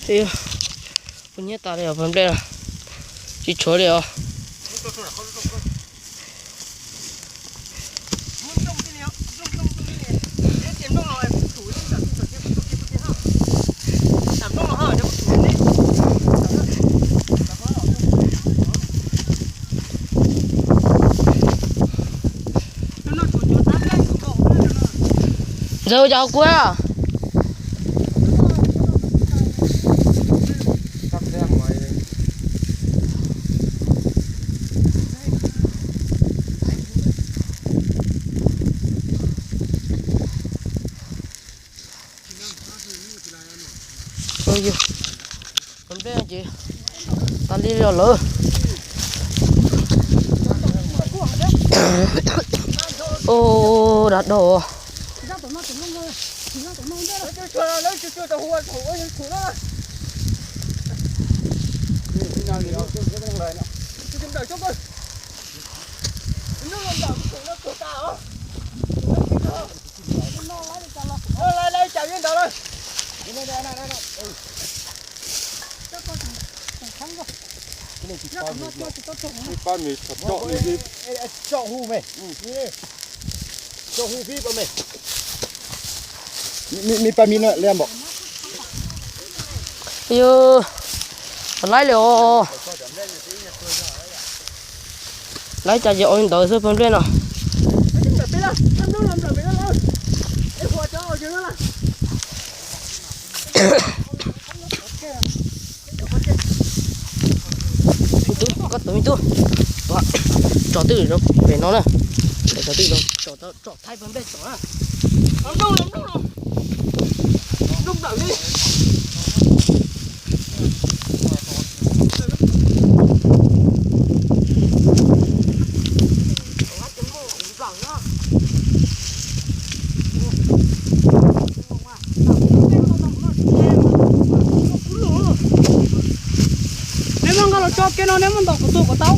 Ua nyiaj tas li os, nplej tsis tshuav li os. Ntxawg, ua cas ho kua? Nplej ces tas li los lawm. Ua, dav daug. Yog, laib li os. Laib cas ces ua li ntawd xwb pawg nplej no. Me tub, koj tus me tub, tso twj pem no na. Tso twj, tso thaij pawg nplej tso na. Neb muab nqa los tso kiag no, neb muab ntaus kuv tus kuv tau.